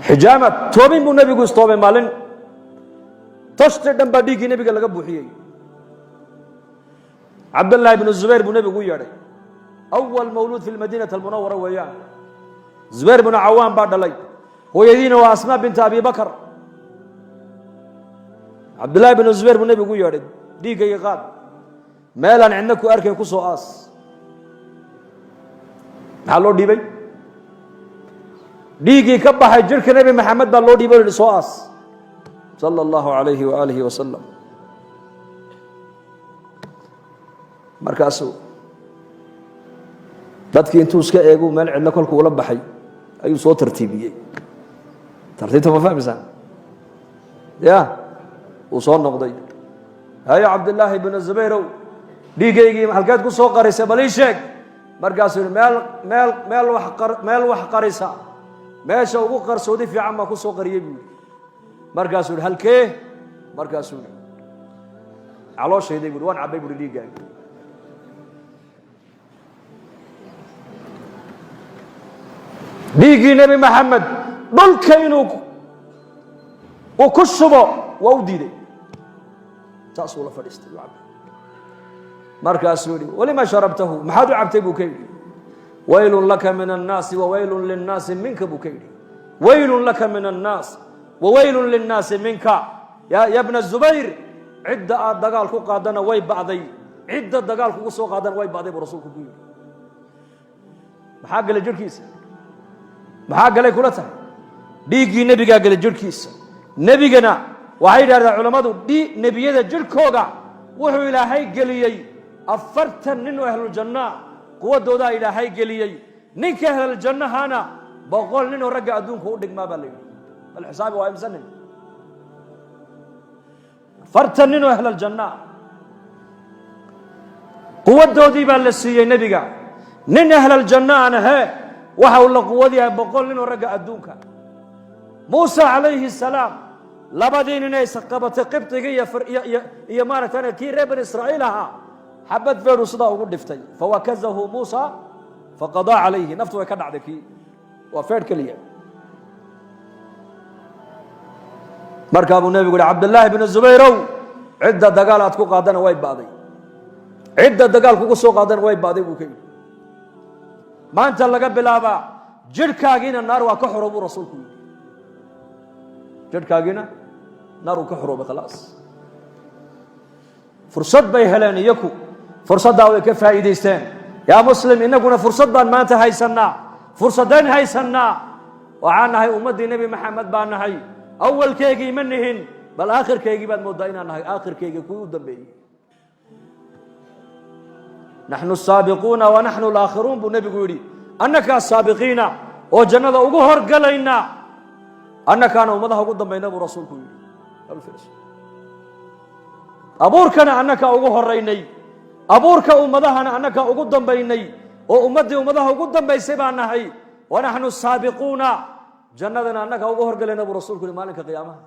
Xijaama, toobin buu nebigu istoobay maalin. Tashti dhan baa dhiiggii nebiga laga buuxiyey. Cabdallaahi bnu Zubayr buu nebigu u yeedhay. Awal mawluud fi lmadiinati almunawara weeyaan. Zubayr bnu Cawaan baa dhalay, hooyadiina waa Asmaa binta Abi Bakar. Cabdullaahi bnu Zubayr buu nebigu u yeedhay. "Dhiiggayga qaad, meelaan cidna ku arkayn ku soo aas." Maxaa loo dhiibay? Dhiiggii ka baxay jirhka Nebi Maxamed baa loo dhiibay o yihi, "Soo aas," sala allahu alayhi waaalihi wasalam. Markaasuu dadkii intuu iska eegu meel cidlo kolku ula baxay ayuu soo tartiibiyey. Tartiibta ma fahmaysaan? Ya, uu soo noqday. "Hayo, Cabdillaahi bnu Zubayrow, dhiiggaygii halkeed ku soo qarisay? Bal ii sheeg." Markaasuu yihi, meel meel meel wax meel wax qarisa, meesha ugu qarsoodi fiican baa ku soo qariyey," buu yihi. Markaasuu yihi, "Halkee?" Markaasuu yihi, "Calooshayday," bu yhi. "Waan cabbay," buhi, "dhiiggaagi." Dhiiggii Nebi Maxamed dhulka inuu uu ku shubo waa u diiday, saasuu la fadhiistay, u cabbay. Markaasuu yihi, "Walima sharabtahu?" "Maxaad u cabtay?" buu ka yidhi. "Waylun laka min annaasi wawaylun linnaasi minka," buu ka yidhi. "Waylun laka min annaas wawaylun linnaasi minka ya bna Zubayr. Cidda aad dagaal ku qaadana way ba'day, cidda dagaal kugu soo qaadana way ba'day," buu rasuulku ku yidhi. Maxaa galay jirhkiisa? Maxaa galay kula tahay? Dhiiggii nebigaa galay jirhkiisa. Nebigana waxay yidhahdeen culammadu, nebiyada jirhkooga wuxuu Ilaahay geliyey 40 nin oo ahluljannaa, quwaddoodaa Ilaahay geliyey. Ninka ahluljannahana 100 nin oo ragga adduunka u dhigmaa baa la yidhi. Bal xisaabi, waa imse nin? 40 nin oo ahluljannaa quwaddoodii baa la siiyey nebiga. Nin ahlaljannaana he waxa uu la quwad yahay 100 nin oo ragga adduunka. Muusa calayhi salaam, labadii nin ay qabatay, Qibdiga iyo maaragta kii reer Bani Israa'iil ahaa, xabad feeru sidaa ugu dhiftay. Fawakazahu Muusa faqadaa calayhi. Naftu way ka dhacday kii, waa feedh keliya. Markaa buu nebigu yihi, "Cabdillaahi bnu Zubayrow, cidda dagaal aad ku qaadana way ba'day, cidda dagaal kugu soo qaadana way ba'day," buu ka yidhi. "Maanta laga bilaabaa jirhkaagiina naar waa ka xoro," buu rasuulku yidhi. Jirhkaagiina naar uu ka xoroobay, khalaas. Fursad bay heleen iyaku, fursaddaa way ka faa'iidaysteen. Yaa muslim, innaguna fursad baan maanta haysannaa. Fursaddayn haysannaa, waxaan nahay ummaddii Nebi Maxamed baan nahay. Awalkeygii ma nihin, bal aakhirkeygii baad mooddaa inaan nahay, aakhirkeygii kuwii u dambeeyey. "Naxnu asaabiquuna wa naxnu alaakhiruun," buu nebigu yidhi. "Annakaa saabiqiina oo jannada ugu horgalayna, annakaana ummadaha ugu dambayna," buu rasuulku yidhi. Abuurkana annakaa ugu horaynay, abuurka ummadahana annakaa ugu dambaynay, oo ummaddii ummadaha ugu dambaysay baa nahay. "Wa naxnu saabiquuna," jannadana annakaa ugu horgalayna, buu rasuulku yihi, maalinka qiyaamaha.